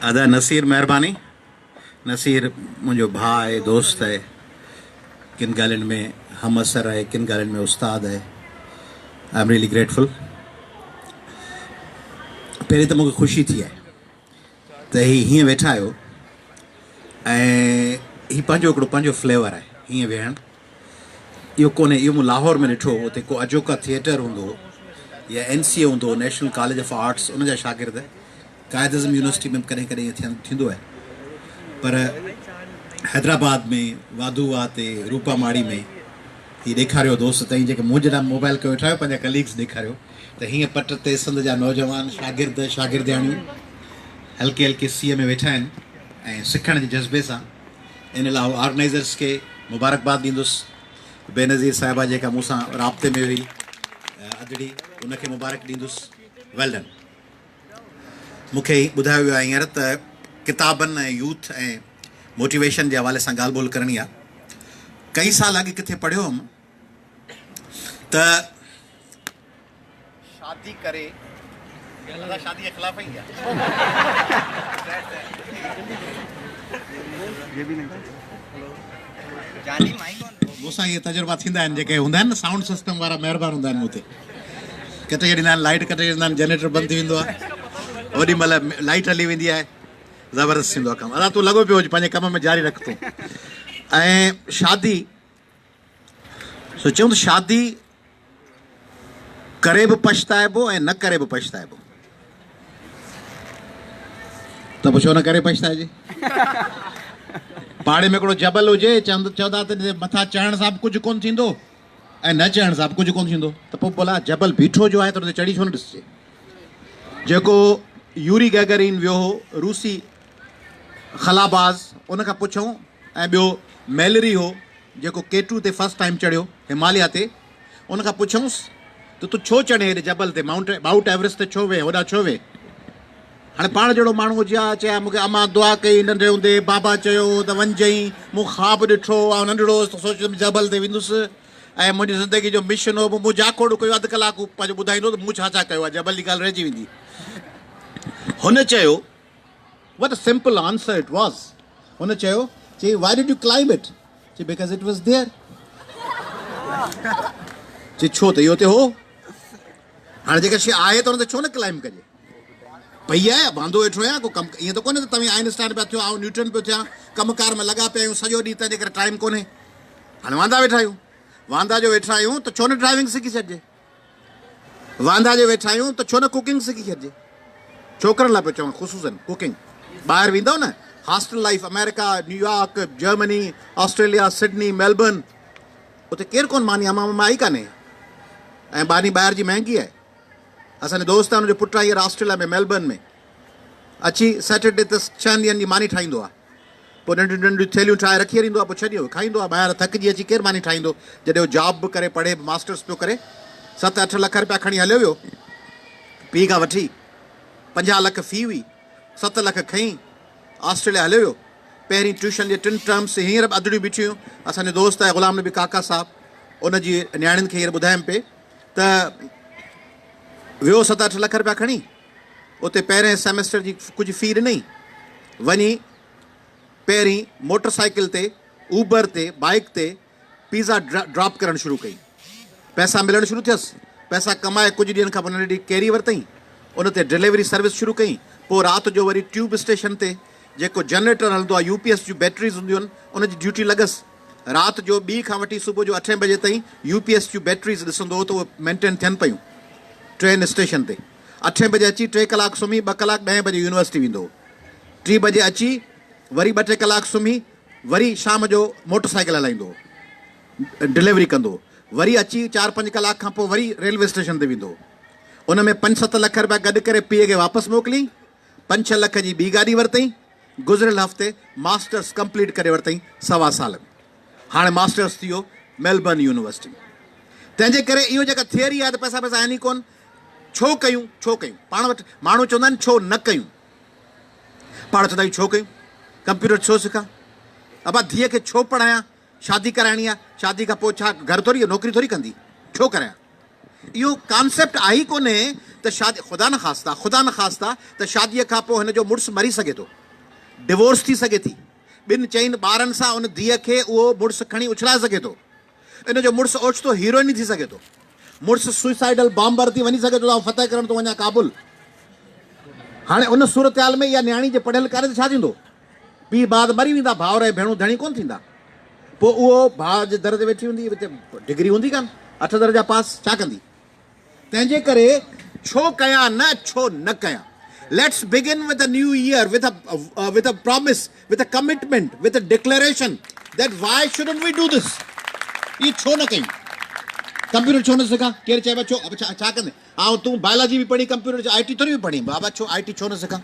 ادا نصير مهرباني. نصير منهنجو ڀاء آهي، دوست آهي، ڪن ڳالهين ۾ هم عصر آهي، ڪن ڳالهين ۾ استاد آهي. I am really grateful. پهرين ته مونکي خوشي ٿي آهي ته هي هيئن ويٺا آهيو ۽ هي پنهنجو هڪڙو پنهنجو فليور آهي هيئن ويهڻ. اهو ڪونهي، اهو مون لاهور ۾ ڏٺو هو، اتي ڪو اجوڪا ٿيئٽر هوندو هو يا اين سي اي هوندو هو، نيشنل ڪاليج آف آرٽس، ان جا شاگرد قائد اعظم يونيورسٽي ۾ به ڪڏهن ڪڏهن ائين ٿيندو آهي پر حيدرآباد ۾ واڌو واهه تي روپا ماڙي ۾ هي ڏيکاريو دوست تئين جيڪي مون جيڏا موبائل ڪيو ويٺا آهيو پنهنجا ڪليگس ڏيکاريو ته هيئن پٽ تي سنڌ جا نوجوان شاگرد شاگردياڻيون هلڪي هلڪي سيء ۾ ويٺا آهن ۽ سکڻ جي جذبي سان ان لاء آئون آرگنائيزرس کي مبارڪباد ڏيندس. بينظير صاحبه جيڪا مون سان رابطي ۾ هئي ادڙي ان کي مبارڪ ڏيندس. Well done. مون کي ٻڌايو ويو آهي هينئر ته ڪتابن ۽ يوٿ ۽ موٽيويشن جي حوالي سان ڳالهه ٻولهه ڪرڻي آهي. ڪئي سال اڳ ڪٿي پڙهيو هوم ته شادي ڪري ادا شادي جي خلاف آهين ڇا؟ مون سان اهي تجربا ٿيندا آهن جيڪي هوندا آهن نه سائونڊ سسٽم وارا مهربان هوندا آهن مون تي ڪٽي ڇڏيندا آهن لائٽ ڪٽي ڇڏيندا آهن جنريٽر بند ٿي ويندو آهي اوڏي مهل لائٽ هلي ويندي آهي زبردست ٿيندو آهي ڪم ادا تون لڳو پيو هج پنهنجي ڪم ۾ جاري رک تون ۽ شادي سو چيون ته شادي ڪري به پڇتائبو ۽ نه ڪري به پڇتائبو. ته پوء ڇو نه ڪري پڇتائجي؟ پاڙي ۾ هڪڙو جبل هجي، چوندا ته مٿان چڙهڻ سان به ڪجهه ڪونه ٿيندو ۽ نه چڙهڻ سان به ڪجهه ڪونه ٿيندو ته پوء ڀلا جبل بيٺو جو آهي ته ان تي چڙهي ڇو نه ڏسجي؟ جيڪو يوري گيگرين ويو هو روسي خلاباز ان کان پڇون ۽ ٻيو ميلري هو جيڪو ڪي ٽو تي فرسٽ ٽائيم چڙهيو هماليا تي ان کان پڇيائونس ته تون ڇو چڙهين هيڏي جبل تي مائونٽ مائوٽ ايورسٽ تي ڇو وئين هوڏانهن ڇو وئين هاڻي پاڻ جهڙو ماڻهو هجي ها چئي ها مون کي امان دعا ڪئي ننڍي هوندي بابا چيو هو ته وڃجئين مون خواب ڏٺو آئون ننڍڙو هوس ته سوچيم جبل تي ويندس ۽ منهنجي زندگي جو مشن هو مون جاکوڙ ڪيو اڌ ڪلاڪ هو پنهنجو ٻڌائيندو ته مون ڇا ڇا ڪيو آهي جبل جي ڳالهه رهجي ويندي هن چيو What a simple answer it was. هن چيو، چي why did you climb it? چي because it was there. چي ڇو ته اهو اتي هو. هاڻي جيڪا شيء آهي ته ان تي ڇو نه ڪلائمب ڪجي؟ پئي آهي، واندو ويٺو آهيان، ڪو ڪم ائين ته ڪونهي ته توهين آئنسٽائن پيا ٿيو، آئون نيوٽن پيو ٿيان، ڪم ڪار ۾ لڳا پيا آهيون سڄو ڏينهن، تنهنجي ڪري ٽائيم ڪونهي. هاڻي واندا ويٺا آهيون. واندا جو ويٺا آهيون ته ڇو نه ڊرائيونگ سکي ڇڏجي؟ واندا جي ويٺا آهيون ته ڇو نه ڪوڪنگ سکي ڇڏجي. ڇوڪرن لاء پيو چوان خصوصن ڪوڪنگ. ٻاهر ويندؤ نه hostel life America, New York, Germany, Australia, Sydney, Melbourne اتي ڪير ڪونه ماني امان ماما آئي ڪانهي ۽ ماني ٻاهر جي مهنگي آهي. اسان جو دوست آهي ان جو پٽ آهي هينئر آسٽريليا ۾ ميلبرن ۾ اچي سيٽرڊي تي ڇهن ڏينهن جي ماني ٺاهيندو آهي. پوء ننڍيون ننڍيون ٿيلهيون ٺاهي رکي ڏيندو آهي، پوء ڇڏي اهو کائيندو آهي. ٻاهر ٿڪجي اچي ڪير ماني ٺاهيندو؟ جڏهن هو جاب به ڪري، پڙهي به، ماسٽرس پيو ڪري، ست اٺ لک رپيا کڻي هليو ويو. پيء کان وٺي 50 لک في هئي، 7 لک کنئي آسٽريليا هليو ويو. پهرين ٽيوشن جي ٽن ٽرمس هينئر به اڌڙيون بيٺيون هيون. اسان جو دوست آهي غلام نبي ڪاڪا صاحب، ان جي نياڻين کي هينئر ٻڌايم پئي ته ويو ست اٺ لک رپيا کڻي، اتي پهرئين سيمسٽر جي ڪجهه في ڏنئي، وڃي پهرين موٽر سائيڪل تي، اوبر تي، بائيڪ تي پيزا ڊراپ ڪرڻ شروع ڪئي. پئسا ملڻ شروع ٿيس. پئسا ڪمائي ڪجهه ڏينهن کان پوء ننڍڙي ڪيري ورتئين. ان تي ڊليوري سروس شروع ڪئي. پوء رات جو وري ٽيوب اسٽيشن تي جيڪو جنريٽر هلندو آهي، يو پي ايس جون بيٽريز هونديون آهن، ان جي ڊيوٽي لڳس. رات جو ٻي کان وٺي صبح جو اٺين بجي تائين يو پي ايس جون بيٽريز ڏسندو هو ته اهي مينٽين ٿين پيون ٽرين اسٽيشن تي. اٺين بجي اچي ٽي ڪلاڪ سمهي ٻه ڪلاڪ ڏهين بجي يونيورسٽي ويندو هو. ٽي بجي اچي وري ٻه ٽي ڪلاڪ سمهي وري شام جو موٽر سائيڪل هلائيندو هو، ڊليوري ڪندو هو. وري اچي چار پنج ڪلاڪ کان پوء وري ريلوي اسٽيشن تي ويندو هو. ان ۾ پنج ست لک رپيا گڏ ڪري پيء کي واپس موڪليائين. پنج ڇهه لک جي ٻي گاڏي ورتائين. گذريل هفتي ماسٽرس ڪمپليٽ ڪري ورتائين سوا سال ۾. هاڻي ماسٽرس ٿي ويو ميلبرن يونيورسٽي ۾. تنهن جي ڪري اهو جيڪا ٿيوري آهي ته پئسا پئسا آهن ئي ڪونه، ڇو ڪيون، ڇو ڪيون؟ پاڻ وٽ ماڻهو چوندا آهن ڇو نه ڪيون؟ پاڻ چوندا آهيون ڇو ڪيون؟ ڪمپيوٽر ڇو سکان؟ ابا ڌيء کي ڇو پڙهايان؟ شادي ڪرائڻي آهي، شادي کان پوء ڇا گهر ٿوري نوڪري ٿوري ڪندي، ڇو ڪرايان؟ اهو ڪانسيپٽ آهي ئي ڪونهي ته شادي خدا نخواسته خدا نخواسته ته شاديء کان پوء هن جو مڙس مري سگهي ٿو، ڊوورس ٿي سگهي ٿي، ٻن چئن ٻارن سان ان ڌيء کي اهو مڙس کڻي اڇلائي سگهي ٿو، ان جو مڙس اوچتو هيروئني ٿي سگهي ٿو، مڙس سوئسائيڊل بامبر ٿي وڃي سگهي ٿو ته آئون فتح ڪرڻ ٿو وڃان ڪابل. هاڻي ان صورتحال ۾ اها نياڻي جي پڙهيل ڪانهي ته ڇا ٿيندو؟ پيء ڀاء ته مري ويندا، ڀائر ۽ ڀيڻون ڌڻي ڪونه ٿيندا. پوء اهو ڀاء جي در تي ويٺي هوندي، ڊگري هوندي ڪانه، اٺ درجا پاس، ڇا ڪندي؟ تنهن جي ڪري ڇو ڪيان نه ڇو نه ڪيان. Let's begin with a new year with a with a promise with a commitment with a declaration that why shouldn't we do this. اهي ڇو نه ڪيون؟ ڪمپيوٽر ڇو نه سکان؟ ڪير چئي ڇو ڇا ڇا ڪندين؟ آئون تون بائلاجي به پڙهين ڪمپيوٽر آء ٽي ٿوري به پڙهين بابا ڇو آء ٽي ڇو نه سکان؟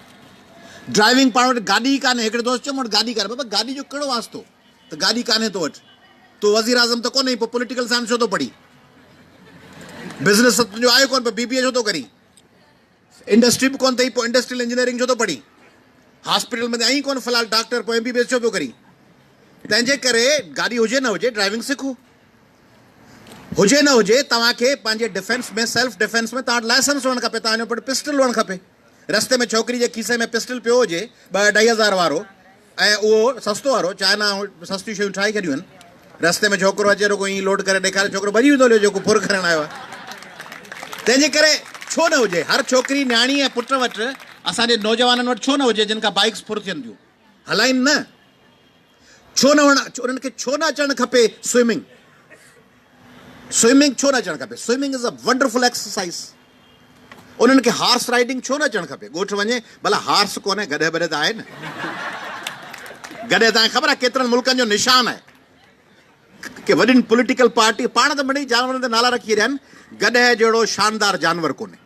ڊرائيونگ پاڻ وٽ گاڏي ئي ڪانهي هڪڙي دوست چيو مون وٽ گاڏي ڪانهي بابا گاڏي جو ڪهڙو واسطو ته گاڏي ڪانهي تو وٽ تون وزير اعظم ته ڪونهين پوء پوليٽيڪل سائنس ڇو ٿو پڙهين بزنس ته تنهنجو آهي ڪونه پوء بي بي اي ڇو ٿو ڪرين انڊسٽري به ڪونه اٿئي پوء انڊسٽريل انجنيئرنگ ڇو ٿو پڙهين هاسپيٽل ۾ ته آهين ڪونه في الحال ڊاڪٽر پوء ايم بي بي ايس ڇو پيو ڪرين تنهن جي ڪري گاڏي هجي نه هجي ڊرائيونگ سکو هجي نه هجي توهان کي پنهنجي ڊفينس ۾ سيلف ڊفينس ۾ توهان وٽ لائسنس هئڻ کپي توهان جو وٽ پسٽل هئڻ کپي رستي ۾ ڇوڪري جي کيسي ۾ پسٽل پيو هجي ٻه اڍائي هزار وارو ۽ اهو سستو وارو چائنا سستيون شيون ٺاهي ڇڏيون آهن رستي ۾ ڇوڪرو اچي رڳو ائين لوڊ ڪري ڏيکاري ڇوڪرو ڀڄي ويندو هليو جيڪو ڦر ڪرڻ آيو آهي تنهن جي ڪري ڇو نه هجي هر ڇوڪري نياڻي ۽ پٽ وٽ اسان جي نوجوانن وٽ ڇو نه هجي جن کان بائيڪس ڦر ٿين ٿيون هلائين نه ڇو نه انهن کي ڇو نه اچڻ کپي سوئمنگ سوئمنگ ڇو نه اچڻ کپي swimming is a wonderful exercise انهن کي هارس رائيڊنگ ڇو نه اچڻ کپي ڳوٺ وڃي ڀلا هارس ڪونهي گڏهه بڏهه ته آهي نه گڏهه تان خبر آهي ڪيترن ملڪن جو نشان آهي ڪي وڏين پوليٽيڪل پارٽي پاڻ ته مڙئي جانورن تي نالا رکي رهيا آهن گڏهه جهڙو شاندار جانور ڪونهي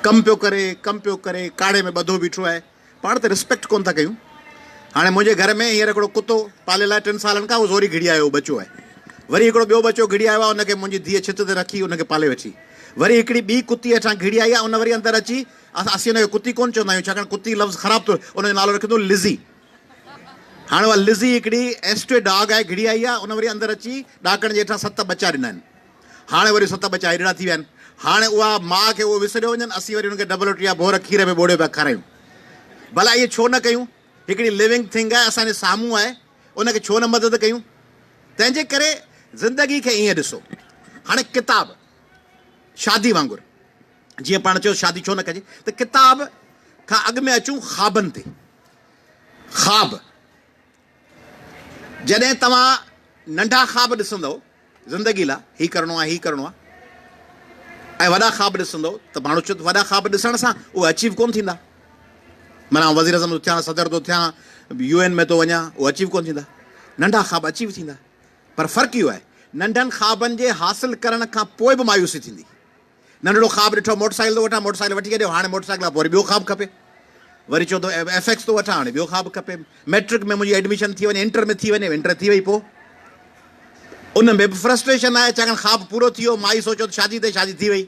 ڪم پيو ڪري ڪم پيو ڪري ڪاڙهي ۾ ٻڌو بيٺو آهي پاڻ ته ريسپيڪٽ ڪونه ٿا ڪيون. هاڻي منهنجي گهر ۾ هينئر هڪڙو ڪتو پاليل آهي ٽن سالن کان اهو زوري گهڙي آيو هو ٻچو آهي. وري هڪڙو ٻيو ٻچو گهڙي آيو آهي ان کي منهنجي ڌيء ڇت تي رکي ان کي پالي ويٺي. وري هڪڙي ٻي ڪتي هيٺان گهڙي آئي آهي ان وري اندر اچي اسين ان کي ڪتي ڪونه چوندا آهيون ڇاڪاڻ ڪتي لفظ خراب ٿو ان جو نالو رکيو اٿئون لزي. هاڻي اها لزي هڪڙي ايسٽري ڊاگ آهي گهڙي آئي آهي ان وري اندر اچي ڏاڪڻ جي هيٺان ست ٻچا ڏنا آهن. هاڻي وري ست ٻچا هيڏڙا ٿي ويا آهن. هاڻي اها ماء کي اهو وسريو وڃن، اسين وري انهن کي ڊبل روٽي يا ڀور کير ۾ ٻوڙيو پيا کارايون. ڀلا ائين ڇو نه ڪيون؟ هڪڙي لوينگ ٿنگ آهي، اسان جي سامهون آهي، ان کي ڇو نه مدد ڪيون؟ تنهن جي ڪري زندگي کي ائين ڏسو. هاڻي ڪتاب شادي وانگر، جيئن پاڻ چيو شادي ڇو نه ڪجي، ته ڪتاب کان اڳ ۾ اچون خوابن تي. خواب. جڏهن توهان ننڍا خواب ڏسندؤ زندگي لا هي ڪرڻو آهي هي ڪرڻو آهي ۽ وڏا خواب ڏسندؤ ته ماڻهو چوي ته وڏا خواب ڏسڻ سان اهي اچيو ڪونه ٿيندا معنيٰ آئون وزير اعظم ٿو ٿيان صدر ٿو ٿيان يو اين ۾ ٿو وڃان اهي اچيو ڪونه ٿيندا ننڍا خواب اچيو ٿيندا پر فرق اهو آهي ننڍن خوابن جي حاصل ڪرڻ کان پوء به مايوسي ٿيندي ننڍڙو خواب ڏٺو موٽر سائيڪل ٿو وٺان موٽر سائيڪل وٺي ڇڏيو هاڻي موٽر سائيڪل کان پوء وري ٻيو خواب کپي وري چئو ٿو ايف ايڪس ٿو وٺان هاڻي ٻيو خواب کپي ميٽرڪ ۾ منهنجي ايڊميشن ٿي وڃي انٽر ۾ ٿي وڃي انٽر ٿي وئي پوء ان ۾ به فرسٽريشن آهي ڇاڪاڻ خواب پورو ٿي ويو مائي سوچيو ته شادي تي شادي ٿي وئي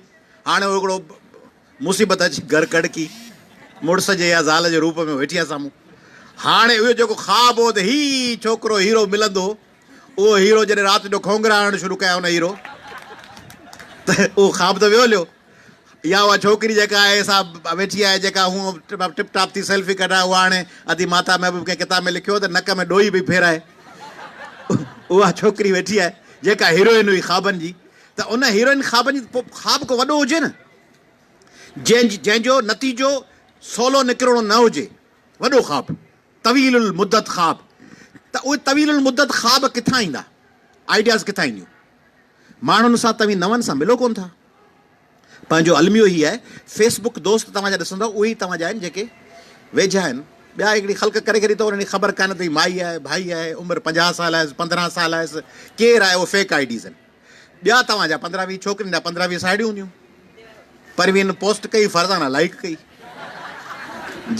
هاڻي هو هڪڙو مصيبت اچي گهر ڪڙڪي مڙس جي يا زال جي روپ ۾ ويٺي آهي سامهون هاڻي اهو جيڪو خواب هو ته هي ڇوڪرو هيرو ملندو اهو هيرو جڏهن رات جو کونگهرا هڻڻ شروع ڪيا ان هيرو ته اهو خواب ته ويو هليو يا اها ڇوڪري جيڪا آهي سا ويٺي آهي جيڪا هونء ٽپ ٽاپ ٿي سيلفي ڪڍائي اها هاڻي ادي ماتا محبوب ڪنهن ڪتاب ۾ لکيو ته نڪ ۾ ڏوئي پئي ڦيرائي اها ڇوڪري ويٺي آهي جيڪا هيروئن هئي خوابن جي ته ان هيروئن خوابن جي خواب ڪو وڏو هجي نه جنهن جو نتيجو سولو نڪرڻو نه هجي وڏو خواب طويل المدت خواب ته اهي طويل المدت خواب ڪٿان ايندا؟ آئيڊياز ڪٿان اينديون؟ ماڻهن سان توهين نون سان ملو ڪونه ٿا. پنهنجو الميو هي آهي فيس بڪ دوست توهان جا ڏسندؤ اهي ئي توهان جا آهن جيڪي ويجها آهن. ٻيا هڪڙي خلق ڪري ڇڏي اٿو انهن کي خبر ڪانه ته هي مائي آهي ڀائي آهي عمر 50 سال آهيس 15 سال آهيس ڪير آهي اهو فيڪ I Ds آهن. ٻيا توهان جا پندرهن ويهه ڇوڪرين جا پندرهن ويهه ساهيڙيون هونديون. پروين پوسٽ ڪئي فرزانه لائيڪ ڪئي.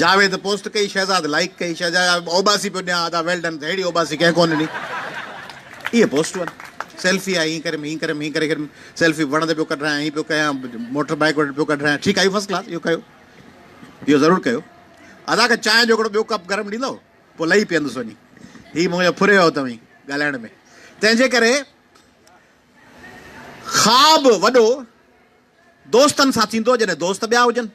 جاويد پوسٽ ڪئي شهزاد لائيڪ ڪئي. شهزاد اوٻاسي پيو ڏيان ادا ويل ڊن ههڙي اوٻاسي ڪنهن ڪونه ڏني. اهي پوسٽون آهن. سيلفي آهي هين ڪريم هين ڪريم هين ڪري ڪريم سيلفي وڻ تي پيو ڪڍرايان هين پيو ڪيان موٽر بائيڪ وٽ پيو ڪڍرايان ٺيڪ آهي فرسٽ ڪلاس اهو ڪيو اهو ضرور ڪيو. ادا کي چانهه جو هڪڙو ٻيو ڪپ گرم ڏيندو پوء لهي پيندس وڃي. هي منهنجو ڦري ويو توهين ڳالهائڻ ۾ تنهن جي ڪري خواب وڏو دوستن سان ٿيندو جڏهن دوست ٻيا هجن.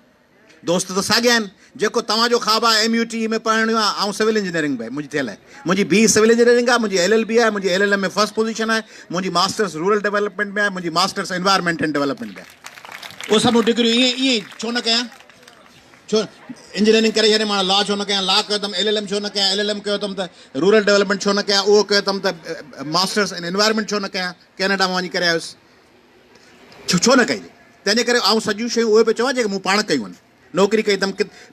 دوست ته ساڳيا آهن. جيڪو توهان جو خواب آهي ايم يو ٽي ۾ پڙهڻ جو آهي، آئون سول انجنيئرنگ به منهنجي ٿيل آهي. منهنجي بي سول انجنيئرنگ آهي، منهنجي ايل ايل بي آهي، منهنجي L L M ۾ first position آهي، منهنجي ماسٽرس رورل ڊولپمينٽ ۾ آهي، منهنجي ماسٽرس انوائرمينٽ اينڊ ڊولپمينٽ ۾ آهي. اهي سڀ ڊگريون ائين ائين ڇو نه ڪيان؟ ڇو انجنيئرنگ ڪري ڇڏي مان لا ڇو نه ڪيان؟ لا ڪيو اٿم ايل ايل ايم ڇو نه ڪيان؟ ايل ايل ايم ڪيو اٿم ته رورل ڊولپمينٽ ڇو نه ڪيان؟ اهو ڪيو اٿم ته ماسٽرس ان انوائرمينٽ ڇو نه ڪيان؟ ڪينيڊا مان وڃي ڪري آيس. ڇو ڇو نه ڪئي؟ تنهن جي ڪري آئون سڄيون شيون اهي پيو چوان جيڪي مون پاڻ ڪيون آهن. نوڪري ڪئي اٿم،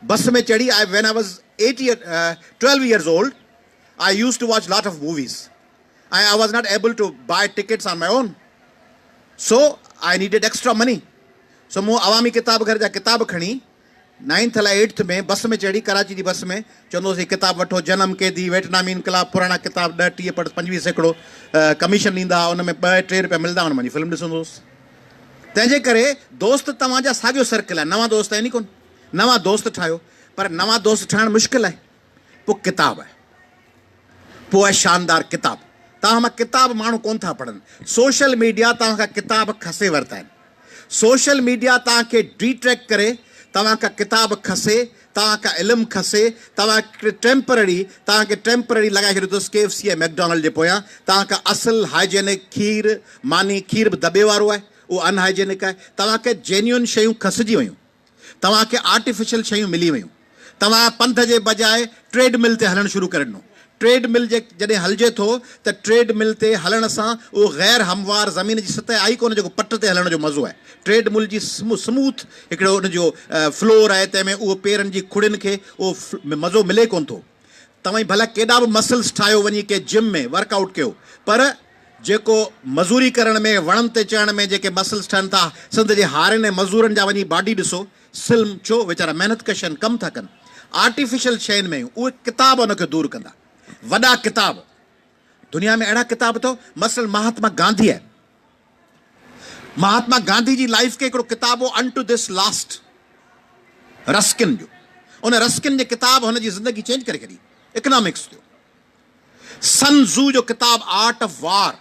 بس ۾ چڙهي I when I was eight year 12 years old I use to watch lot of movies ۽ I was not able to buy tickets on my own so I needed extra money so مون عوامي ڪتاب گهر جا ڪتاب کڻي ninth الاء eighth ۾ بس ۾ چڙهي ڪراچي جي بس ۾ چوندو هوس هي ڪتاب وٺو جنم قيدي ويٽنامي انقلاب پراڻا ڪتاب ڏهه ٽيهه پڙ 25% ڪميشن ڏيندا هئا ان ۾ ٻه ٽي روپيا ملدا هئا ان مان فلم ڏسندو هوس تنهن جي ڪري دوست توهان جا ساڳيو سرڪل آهي نوان دوست آهن ئي ڪون نوان دوست ٺاهيو پر نوان دوست ٺاهڻ مشڪل آهي پوء ڪتاب آهي پوء آهي شاندار ڪتاب توهان مان ڪتاب ماڻهو ڪون ٿا پڙهن سوشل ميڊيا توهان کان ڪتاب کسي ورتا آهن سوشل ميڊيا توهان کي ڊي ٽريڪ ڪري توهان کان ڪتاب کسي توهان کان علم کسي توهان کي ٽيمپرري توهان کي ٽيمپرري لڳائي ڇڏيو اٿس ڪي ايف سي ۽ ميڪڊونلڊ جي پويان توهان کان اصل هائجينڪ کير ماني کير به دٻي وارو آهي اهو ان هائجينڪ آهي توهان کي جينيون شيون کسجي ويون توهان کي آرٽيفيشل شيون ملي ويون. توهان پنڌ جي بجاء ٽريڊ مل تي هلڻ شروع ڪري ڏنو. ٽريڊ مل جي جڏهن هلجي ٿو ته ٽريڊ مل تي هلڻ سان اهو غير هموار زمين جي سطح آئي ڪونه جيڪو پٽ تي هلڻ جو مزو آهي. ٽريڊ مل جي سموٿ هڪڙو ان جو فلور آهي تنهن ۾ اهو پيرن جي کڙين کي اهو مزو ملي ڪونه ٿو. توهين ڀلا ڪيڏا به مسلز ٺاهيو وڃي ڪنهن جم ۾ ورڪ آئوٽ ڪيو پر جيڪو مزوري ڪرڻ ۾ وڻن تي چڙهڻ ۾ جيڪي مسلز ٺهن ٿا سنڌ جي هارين ۽ مزورن جا وڃي باڊي ڏسو سلم ڇو ويچارا محنت ڪش آهن ڪم ٿا ڪن آرٽيفيشل شين ۾ اهي ڪتاب ان کي دور ڪندا وڏا ڪتاب دنيا ۾ اهڙا ڪتاب اٿو مثلا مهاتما گانڌي آهي مهاتما گانڌي جي لائف کي هڪڙو ڪتاب هو ان ٽو this last Ruskin جو ان رسڪن جي ڪتاب هن جي زندگي چينج ڪري ڇڏي اڪنامڪس جو سن زو جو ڪتاب آرٽ آف وار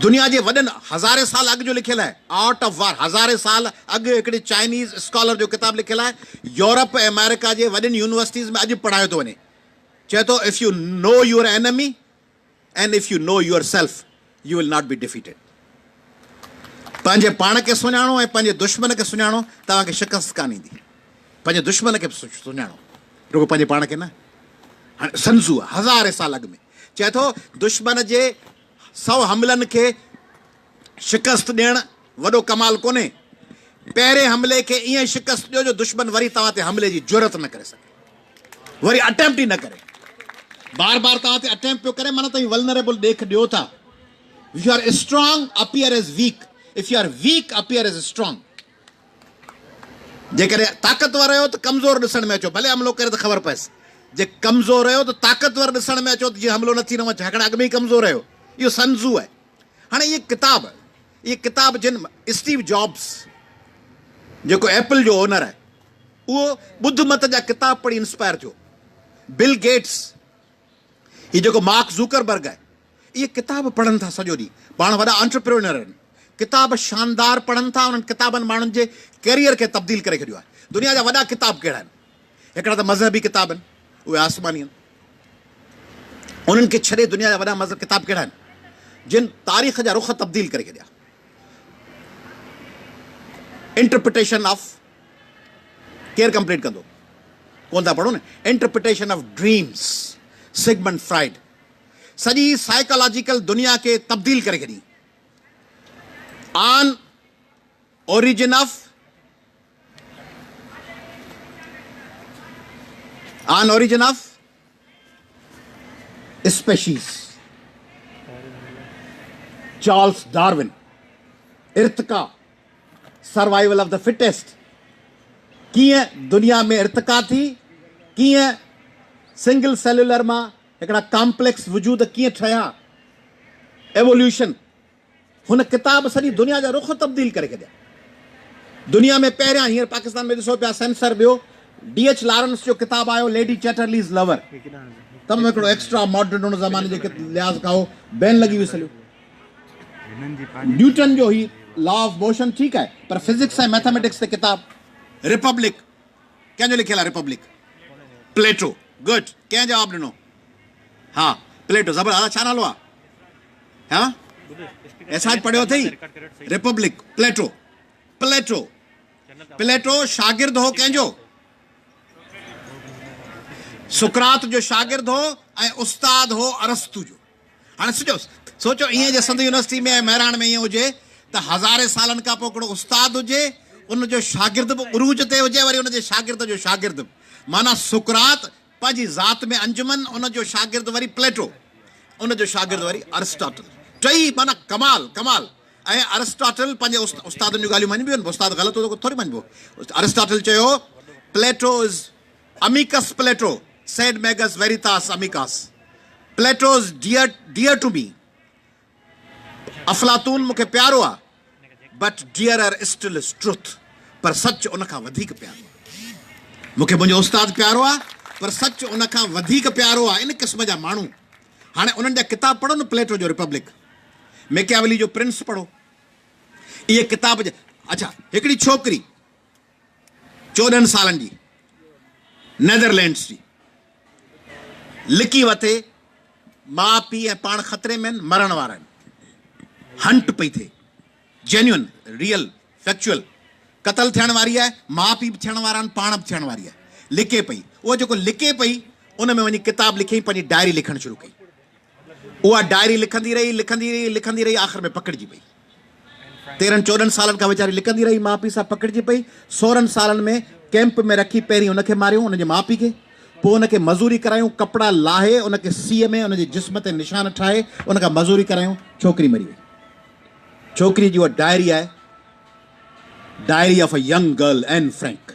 دنيا جي وڏن هزارين سال اڳ جو لکيل آهي آرٽ آف وار هزارين سال اڳ هڪڙي چائنيز اسڪالر جو ڪتاب لکيل آهي يورپ ۽ آمريڪا جي وڏين يونيورسٽيز ۾ اڄ پڙهايو ٿو وڃي چئي ٿو if you know your enemy and if you know yourself you will not be defeated پنهنجي پاڻ کي سڃاڻو ۽ پنهنجي دشمن کي سڃاڻو توهان کي شڪست ڪانه ايندي پنهنجي دشمن کي به سڃاڻو رڳو پنهنجي پاڻ کي نه هاڻي سنزو هزارين سال اڳ ۾ چئي ٿو دشمن جي 100 حملن کي شڪست ڏيڻ وڏو ڪمال ڪونهي پهرين حملي کي ائين شڪست ڏيو جو دشمن وري توهان تي حملي جي جرئت نه ڪري سگهي وري اٽيمپٽ ئي نه ڪري بار بار توهان تي اٽيمپٽ پيو ڪري معنيٰ توهين ولنريبل ڏيک ڏيو ٿا if you are strong appear as weak if you are weak appear as strong جيڪڏهن طاقتور آهيو ته ڪمزور ڏسڻ ۾ اچو ڀلي حملو ڪري ته خبر پئس جي ڪمزور آهيو ته طاقتور ڏسڻ ۾ اچو ته جيئن حملو نه ٿي نه وڃي ڇاڪاڻ اڳ ۾ ئي ڪمزور آهيو اهو سنزو آهي هاڻي اهي ڪتاب اهي ڪتاب جن اسٽيو جابس جيڪو ايپل جو اونر آهي اهو ٻڌ مت جا ڪتاب پڙهي انسپائر ٿيو. بل گيٽس، هي جيڪو مارڪ زوڪربرگ آهي، اهي ڪتاب پڙهن ٿا سڄو ڏينهن. پاڻ وڏا انٽرپرينر آهن. ڪتاب شاندار پڙهن ٿا، انهن ڪتابن ماڻهن جي ڪيريئر کي تبديل ڪري ڇڏيو آهي. دنيا جا وڏا ڪتاب ڪهڙا آهن؟ هڪڙا ته مذهبي ڪتاب آهن، اهي آسماني آهن. انهن کي ڇڏي دنيا جا وڏا مذهب ڪتاب ڪهڙا آهن؟ جن تاريخ جا رخ تبديل ڪري ڇڏيا. انٽرپريٽيشن آف ڪير ڪمپليٽ ڪندو؟ ڪون ٿا پڙهو نه؟ Interpretation of dreams Sigmund Freud سڄي سائيڪالاجيڪل دنيا کي تبديل ڪري ڇڏي. On origin of on origin of species Charles Darwin ارتقا سروائيول آف the fittest, ڪيئن دنيا ۾ ارتقا ٿي، ڪيئن سنگل سيلولر مان هڪڙا ڪامپليڪس وجود ڪيئن ٺهيا، ايووليوشن، هن ڪتاب سڄي دنيا جا رخ تبديل ڪري ڇڏيا. دنيا ۾ پهريان هينئر پاڪستان ۾ ڏسو پيا سينسر ٻيو ڊي ايڇ لارنس جو ڪتاب آيو ليڊي چيٽرليز لور تمام هڪڙو ايڪسٽرا ماڊرن ان زماني جي لحاظ کان هو بين لڳي ويس هليو. نيوٽن جو هي لا آف موشن ٺيڪ آهي پر فزڪس ۽ ميٿاميٽڪس تي ڪتاب ريپبلڪ ڪنهن جو لکيل آهي ريپبلڪ؟ پليٽو. گڊ. ڪنهن جواب ڏنو؟ ها پليٽو. زبردست. ڇا نالو آهي؟ ها احساس پڙهيو اٿئي؟ Republic plateau. پليٽو پليٽو شاگرد هو ڪنهن جو؟ سقراط جو شاگرد هو ۽ استاد هو ارسطو جو. هاڻي سوچو سوچو ائين جي سنڌ يونيورسٽي ۾ ۽ مهراڻ ۾ ائين هجي ته هزارين سالن کان پوء هڪڙو استاد هجي ان جو شاگرد به عروج تي هجي وري ان جي شاگرد جو شاگرد به معنيٰ سقراط پنهنجي ذات ۾ انجمن ان جو شاگرد وري پليٽو ان جو شاگرد وري ارسٽاٽل ٽئي معنيٰ ڪمال ڪمال ۽ ارسٽاٽل پنهنجي استادن جون ڳالهيون مڃبيون آهن استاد غلط هو ته ٿوري مڃبو ارسٽاٽل چيو Plato is amicus Plato sed magis veritatis amicus Plato is dear dear to me افلاطون مون کي پيارو آ but dearer still is truth پر سچ ان کان وڌيڪ پيارو آ مون کي منهنجو استاد پيارو آ پر سچ ان کان وڌيڪ پيارو آ ان قسم جا ماڻهو هاڻي انهن جا ڪتاب پڙهو نه پليٽو جو ريپبلڪ ميڪياولي جو پرنس پڙهو اهي ڪتاب اڇا هڪڙي ڇوڪري 14 سالن جي نيدرلينڊس جي لڪي وتي ماء پيء ۽ پاڻ خطري ۾ آهن مرڻ وارا آهن هنٽ پئي ٿئي جينيون ريئل فيڪچوئل قتل ٿيڻ واري آهي ماء پيء به ٿيڻ وارا آهن پاڻ به ٿيڻ واري آهي لڪي پئي اهو جيڪو لڪي پئي ان ۾ وڃي ڪتاب لکيائين پنهنجي ڊائري لکڻ شروع ڪئي اها ڊائري لکندي رهي لکندي رهي لکندي رهي آخر ۾ پڪڙجي پئي. تيرهن چوڏهن سالن کان ويچاري لڪندي رهي ماء پيء سان پڪڙجي پئي. سورهن سالن ۾ ڪئمپ ۾ رکي پهرين ان کي ماريون ان جي ماء پيء کي پوء ان کي مزوري ڪرايون ڪپڙا لاهي ان کي سيء ۾ ان جي جسم تي نشان ٺاهي ان کان مزوري ڪرايون ڇوڪري مري وئي. ڇوڪري جي اها ڊائري آهي diary of a young girl Anne Frank.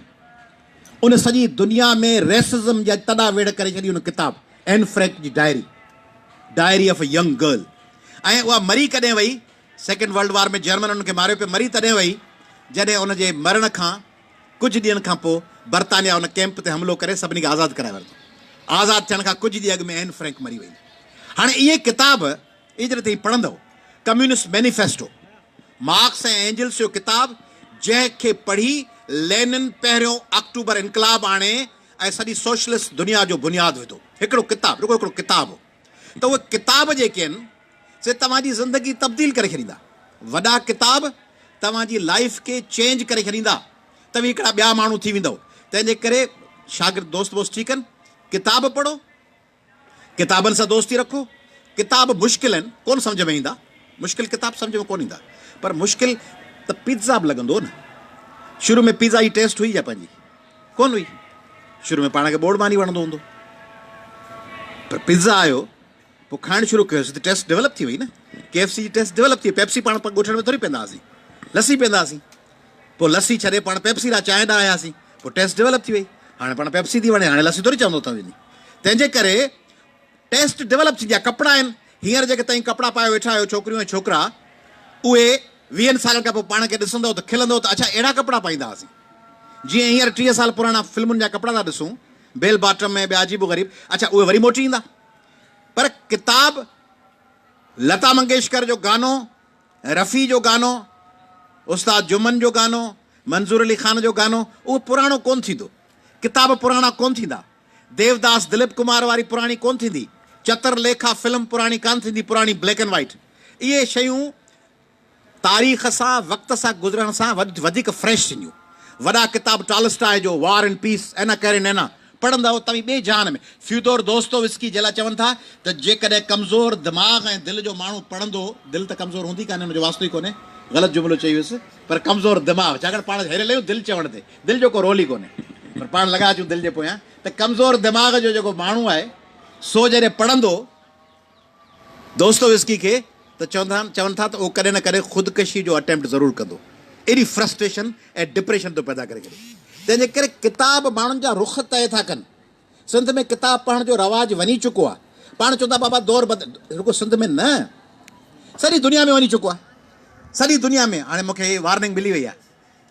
ان سڄي دنيا ۾ ريسزم جا تڏا ويڙهه ڪري ڇڏي ان ڪتاب اين فرينڪ جي diary diary of a young girl ۽ اها مري ڪڏهن وئي سيڪنڊ ورلڊ وار ۾ جرمن ان کي ماريو پيو مري تڏهن وئي جڏهن ان جي مرڻ کان ڪجهه ڏينهن کان پوء برطانيا ان ڪئمپ تي حملو ڪري سڀني کي آزاد ڪرائي ورتو آزاد ٿيڻ کان ڪجهه ڏينهن اڳ ۾ اين فرينڪ مري وئي هاڻي اهي ڪتاب اهي جڏهن توهين پڙهندؤ ڪميونسٽ مينيفيسٽو مارڪس ۽ اينجلس جو ڪتاب جنهن کي پڙهي لينن پهريون آڪٽوبر انقلاب آڻي ۽ سڄي سوشلسٽ دنيا جو بنياد وڌو. هڪڙو ڪتاب، رڳو هڪڙو ڪتاب هو. ته اهي ڪتاب جيڪي آهن سي توهان جي زندگي تبديل ڪري ڇڏيندا. وڏا ڪتاب توهان جي لائيف کي چينج ڪري ڇڏيندا. توهين هڪڙا ٻيا ماڻهو ٿي ويندؤ. تنهن جي ڪري شاگرد دوست ووست ٺيڪ آهن. ڪتاب پڙهو. ڪتابن سان دوستي رکو. ڪتاب مشڪل آهن، ڪونه سمجهه ۾ ايندا. مشڪل ڪتاب سمجهه ۾ ڪونه ايندا. پر مشڪل ته پيتزا به لڳندو نه. شروع ۾ پيتزا جي ٽيسٽ هئي يا پنهنجي؟ ڪونه هئي. شروع ۾ پاڻ کي ٻوڙ ماني وڻندو هوندو. پر پيتزا آيو، پوء کائڻ شروع ڪيوسين ته ٽيسٽ ڊولپ ٿي وئي نه. ڪي ايف سي جي ٽيسٽ ڊولپ ٿي وئي. پيپسي پاڻ ڳوٺن ۾ ٿوري پيئندا هئاسين. لسي پيئندا هئاسين. پوء لسي ڇڏي پاڻ پيپسي ڏانهن چانهه ڏانهن آياسين. پوء ٽيسٽ ڊولپ ٿي وئي. هاڻي پاڻ پيپسي ٿي وڻي، هاڻي لسي ٿوري چوندو اٿم وڃي. تنهن جي ڪري ٽيسٽ ڊولپ ٿيندي آهي. ڪپڙا آهن، هينئر جيڪي توهين ڪپڙا پايو ويٺا آهيو ڇوڪريون ۽ ڇوڪرا، اهي ويهن سالن کان پوء پاڻ کي ڏسندؤ ته کلندؤ ته اڇا اهڙا ڪپڙا پائيندا هئاسين. جيئن هينئر 30 سال پراڻا فلمن جا ڪپڙا ٿا ڏسون، بيل باٽم ۽ ٻيا عجيب و غريب، اڇا اهي وري موٽي ايندا. پر ڪتاب، لتا منگيشڪر جو گانو، رفيع جو گانو، استاد جمن جو گانو، منظور علي خان جو گانو اهو پراڻو ڪونه ٿيندو. ڪتاب پراڻا ڪونه ٿيندا. ديوداس دليپ ڪمار واري پراڻي ڪونه ٿيندي. چتر ليکا فلم پراڻي ڪانه ٿيندي پراڻي بليڪ اينڊ وائيٽ. اهي شيون تاريخ سان وقت سان گذرڻ سان وڌيڪ فريش ٿينديون. وڏا ڪتاب ٽالسٽاء جو وار اينڊ پيس، اينا ڪيرينينا، پڙهندؤ توهين ٻئي جهان ۾. فيودور دوستووسڪي جي لاء چون ٿا ته جيڪڏهن ڪمزور دماغ ۽ دل جو ماڻهو پڙهندو، دل ته ڪمزور هوندي ڪانهي ان جو واسطو ئي ڪونهي، غلط جملو چئي ويس، پر ڪمزور دماغ، ڇاڪاڻ پاڻ هيريل آهيون دل چوڻ تي، دل جو ڪو رول ئي ڪونهي، پر پاڻ لڳا اچون دل جي پويان، ته ڪمزور دماغ جو جيڪو ماڻهو آهي سو جڏهن پڙهندو دوستووسڪي کي ته چون ٿا ته اهو ڪڏهن نه ڪڏهن خودڪشي جو اٽيمپٽ ضرور ڪندو. ايڏي فرسٽريشن ۽ ڊپريشن ٿو پيدا ڪري ڇڏي. تنهن جي ڪري ڪتاب ماڻهن جا رخ طئي ٿا ڪن. سنڌ ۾ ڪتاب پڙهڻ جو رواج وڃي چڪو آهي. پاڻ چون ٿا بابا دور بدل رڳو سنڌ ۾ نه سڄي دنيا ۾ وڃي چڪو آهي. سڄي دنيا ۾ هاڻي مون کي هي وارننگ ملي وئي آهي.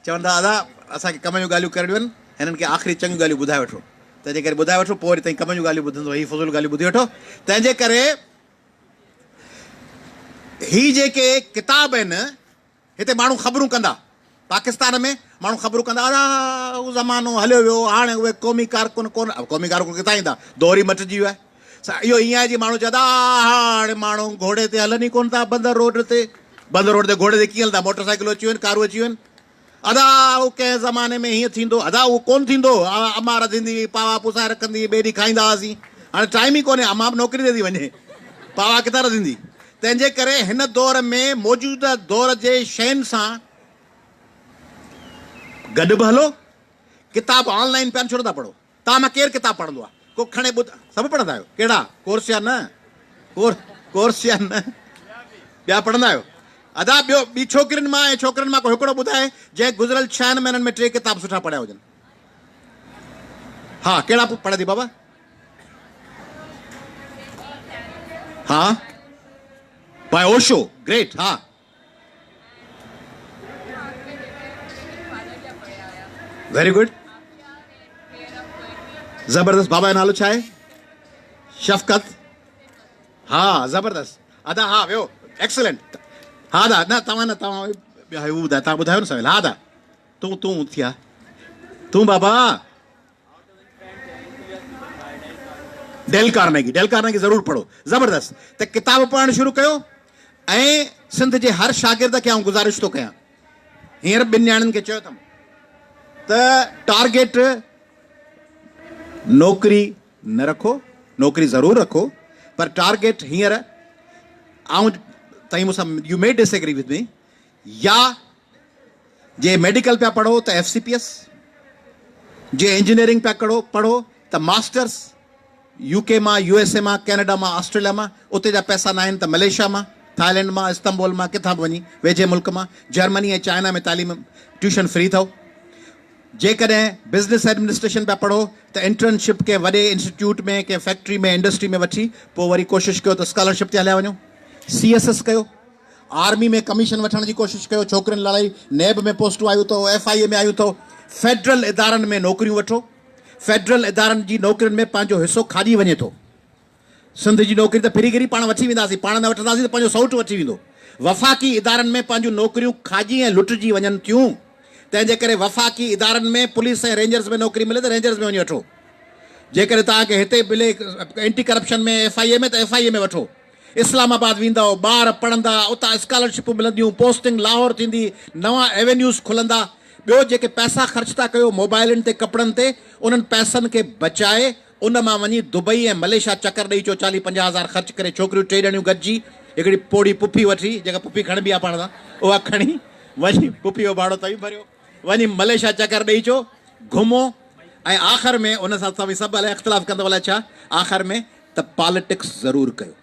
چون ٿا ادا اسان کي ڪم جون ڳالهيون ڪرڻيون آهن هنن کي آخري چڱيون ڳالهيون ٻڌائي وٺو تنهن جي ڪري ٻڌائي وٺو پوء وري تئين ڪم جون ڳالهيون ٻڌندو هي فضول ڳالهيون ٻڌي وٺو تنهن جي ڪري هي جيڪي ڪتاب آهن. هتي ماڻهو خبرون ڪندا. پاڪستان ۾ ماڻهو خبرون ڪندا ادا اهو زمانو هليو ويو هاڻي اهي قومي ڪارڪن ڪونه قومي ڪارڪن ڪٿان ايندا دور ئي مٽجي ويو آهي اهو ائين آهي جي ماڻهو چوندا هاڻي ماڻهو گهوڙي تي هلن ئي ڪونه ٿا بندر روڊ تي بندر روڊ تي گهوڙي تي ڪيئن هلندا موٽر سائيڪلون اچي ويون آهن ڪارون اچي ويون آهن ادا اهو ڪنهن زماني ۾ هيئن ٿيندو ادا اهو ڪونه ٿيندو امان رڌيندي هئي پاوا پسائي رکندي هئي ٻئي ڏينهن کائيندا هئاسين هاڻي ٽائيم ئي ڪونهي امان به نوڪري تي ٿي وڃي پاوا ڪٿان رڌيندي تنهن جي ڪري هن دور ۾ موجوده دور جي شين سان گڏ به هلو. ڪتاب آن لائين پيا ڇو نٿا پڙهو؟ توهان مان ڪير ڪتاب پڙهندو آهي؟ ڪو کڻي ٻڌ سڀ پڙهندا آهيو؟ ڪهڙا؟ ڪورس يا نه؟ ڪورس يا نه؟ ٻيا پڙهندا آهيو؟ ادا ٻيو ٻي ڇوڪرين مان ۽ ڇوڪرن مان ڪو هڪڙو ٻڌائي جنهن گذريل ڇهن مهينن ۾ ٽي ڪتاب سٺا پڙهيا هجن. ها ڪهڙا پڙهندي بابا؟ ها باء اوشو گريٽ ها ويري گڊ زبردست بابا جو نالو ڇا آهي شفقت ها زبردست ادا ها ويو ايڪسلنٽ ها ادا نه توهان نه توهان هو ٻڌايو توهان ٻڌايو نه سويل ها ادا تون تون ٿيا تون بابا ڊيل ڪارنيگي ڊيل ڪارنيگي ضرور پڙهو زبردست ته ڪتاب پڙهڻ شروع ڪيو ۽ سنڌ جي هر شاگرد کي آئون گذارش ٿو ڪيان هينئر ٻن نياڻين کي چيو اٿم ته ٽارگيٽ نوڪري نه رکو نوڪري ضرور رکو پر ٽارگيٽ هينئر آئون تائين مون سان you may disagree with me يا جي ميڊيڪل پيا پڙهو ته ايف سي پي ايس، جي انجنيئرنگ پيا ڪڙو پڙهو ته ماسٽرس، يو ڪي مان، يو ايس اي مان، ڪينيڊا مان، آسٽريليا مان، اتي جا پئسا ناهن ته ملائيشيا مان، ٿائلينڊ مان، استنبول مان، ڪٿان به وڃي ويجهي ملڪ مان، جرمني ۽ چائنا ۾ تعليم ٽيوشن فري اٿو. جيڪڏهن بزنس ايڊمنسٽريشن پيا پڙهو ته انٽرنشپ ڪنهن وڏي انسٽيٽيوٽ ۾، ڪنهن فيڪٽري ۾، انڊسٽري ۾ وٺي پوء وري ڪوشش ڪيو ته اسڪالرشپ تي هليا وڃو. سي ايس ايس ڪيو. آرمي ۾ ڪميشن وٺڻ جي ڪوشش ڪيو، ڇوڪرين لڙائي، نيب ۾ پوسٽون آيون اٿو، ايف I اي ۾ آيون اٿو، فيڊرل ادارن ۾ نوڪريون وٺو، فيڊرل ادارن جي نوڪرين ۾ پنهنجو حصو کاڄي وڃي ٿو، سنڌ جي نوڪري ته ڦري گهري پاڻ وٺي وينداسين، پاڻ نه وٺنداسين ته پنهنجو سئوٽ وٺي ويندو، وفاقي ادارن ۾ پنهنجون نوڪريون کاڄي ۽ لٽجي وڃن ٿيون، تنهن جي ڪري وفاقي ادارن ۾ پوليس ۽ رينجرز ۾ نوڪري ملي ته رينجرز ۾ وڃي وٺو، جيڪڏهن توهان کي هتي ملي اينٽي ڪرپشن ۾ ايف I اي ۾ ته ايف I اي ۾ وٺو. اسلام آباد ويندؤ، ٻار پڙهندا، اتان اسڪالرشپون ملنديون، پوسٽنگ لاهور ٿيندي، نوان ايونيوز کلندا. ٻيو جيڪي پئسا خرچ ٿا ڪيو موبائلن تي ڪپڙن تي، انهن پئسن کي بچائي ان مان وڃي دبئي ۽ ملائيشيا چڪر ڏئي اچو چاليهه پنجاهه هزار خرچ ڪري ڇوڪريون ٽي ڄڻيون گڏجي هڪڙي پوڙهي پڦي وٺي جيڪا پڦي کڻبي آهي پاڻ سان اها کڻي وڃي پڦي جو ڀاڙو توهين ڀريو وڃي ملائيشيا چڪر ڏئي اچو گهمو ۽ آخر ۾ ان سان توهين سڀ الائي اختلاف ڪندؤ الائي ڇا آخر ۾ ته پاليٽڪس ضرور ڪيو.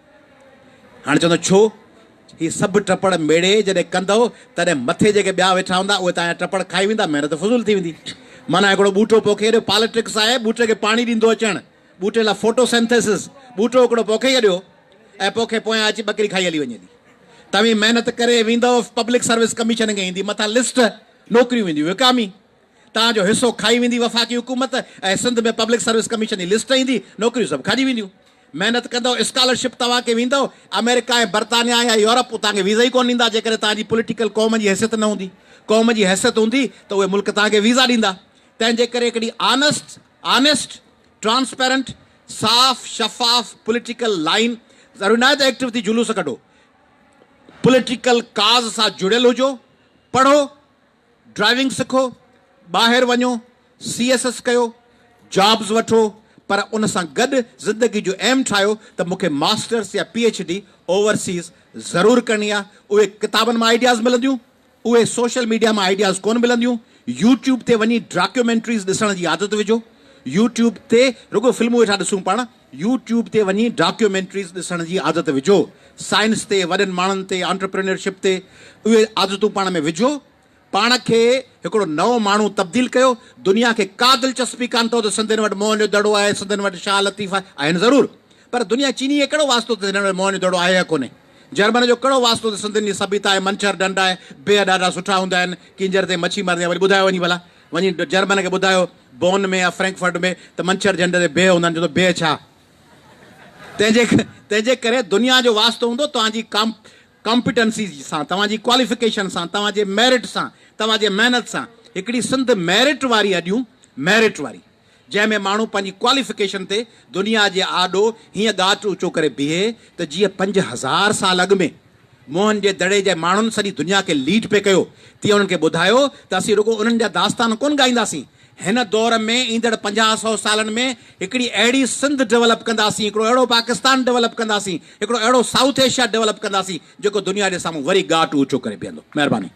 هاڻي چوندو ڇو؟ هي سڀ ٽپڙ ميڙي جڏهن ڪندؤ تڏهن مٿي جيڪي ٻيا ويٺا هوندا اهي توهان جا ٽپڙ کائي ويندا محنت فضول ٿي ويندي. معنيٰ هڪڙو ٻوٽو پوکي ڇڏيو پاليٽڪس آهي ٻوٽي کي پاڻي ڏيندو اچڻ ٻوٽي لاء فوٽو سينٿيسز ٻوٽو هڪڙو پوکي ڇڏيو ۽ پوکي پويان اچي ٻڪري کائي هلي وڃي ٿي. توهين محنت ڪري ويندؤ پبلڪ سروس ڪميشن کي ايندي مٿان لسٽ نوڪريون وينديون وڪامي. توهان جو حصو کائي ويندي وفاقي حڪومت ۽ سنڌ ۾ پبلڪ سروس ڪميشن جي لسٽ ايندي نوڪريون سڀ کاڄي وينديون محنت ڪندؤ اسڪالرشپ توهان کي ويندؤ آمريڪا ۽ برطانيا يا يورپ اتان کي ويزا ئي ڪونه ڏيندا جيڪڏهن توهان جي پوليٽيڪل قوم جي حيثيت نه هوندي قوم جي حيثيت هوندي ته اهي ملڪ توهان کي ويزا ڏيندا تنهن جي ڪري هڪڙي آنسٽ آنسٽ ٽرانسپيرنٽ صاف شفاف پوليٽيڪل لائين ضروري ناهي ته ايڪٽو ٿي جلوس ڪڍو پوليٽيڪل ڪاز سان جڙيل هجو پڙهو ڊرائيونگ سکو، ٻاهر وڃو، سي ايس ايس ڪيو، جابز وٺو پر ان سان گڏ زندگي جو ايم ٺاهيو ته مون کي ماسٽرس يا پي ايڇ ڊي اوورسيز ضرور ڪرڻي آهي، اهي ڪتابن مان آئيڊياز ملنديون، اهي سوشل ميڊيا مان آئيڊياز ڪونه ملنديون، يوٽيوب تي وڃي ڊاڪيومينٽريز ڏسڻ جي عادت وجهو، يوٽيوب تي رڳو فلمون ويٺا ڏسون پاڻ، يوٽيوب تي وڃي ڊاڪيومينٽريز ڏسڻ جي عادت وجهو، سائنس تي، وڏن ماڻهن تي، انٽرپرينيورشپ تي اهي عادتون پاڻ ۾ وجهو، پاڻ کي هڪڙو نئون ماڻهو تبديل ڪيو، دنيا کي ڪا دلچسپي ڪانه اٿو ته سنڌين وٽ موهن جو دڙو آهي، سنڌين وٽ شاهه لطيف آهي، آهن ضرور پر دنيا چيني کي ڪهڙو واسطو ته هنن وٽ موهن جو دڙو آهي يا ڪونهي، جرمن جو ڪهڙو واسطو ته سنڌين جي سڀيتا آهي، منڇر ڍنڍ آهي، بيهه ڏاڍا سٺا هوندا آهن، ڪينجهر تي مڇي مرندي آهي، وري ٻڌايو وڃي ڀلا. وڃي جرمن کي ٻڌايو بون ۾ يا فرينڪفرٽ ۾ ته منڇر جهنڊ تي بيهه هوندا آهن چوندو بيهه ڇا؟ تنهن جي تنهن جي ڪري دنيا جو واسطو هوندو توهان جي ڪام ڪامپيٽنسي سان، توهان جي ڪواليفڪيشن سان، توهان جي ميرٽ سان، توهان جي محنت سان هڪڙي سنڌ ميرٽ واري اڏيون، ميرٽ واري، جنهن ۾ ماڻهو پنهنجي ڪواليفڪيشن تي دنيا جي آڏو هيئن ڳاٽ اوچو ڪري بيهي ته جيئن 5000 سال اڳ ۾ موهن جي دڙي جي ماڻهن سڄي دنيا کي ليڊ پئي ڪيو تيئن انهن کي ٻڌايو ته اسين رڳو انهن جا داستان ڪونه ڳائينداسين، هن دور ۾ ايندڙ 50 سئو سالن ۾ هڪڙي اهڙي سنڌ ڊولپ ڪنداسين، هڪڙو اهڙو پاڪستان ڊولپ ڪنداسين، هڪڙو اهڙو سائوٿ ايشيا ڊولپ ڪنداسين جيڪو دنيا جي سامهون وري ڳاٽ اوچو ڪري بيهندو. مهرباني.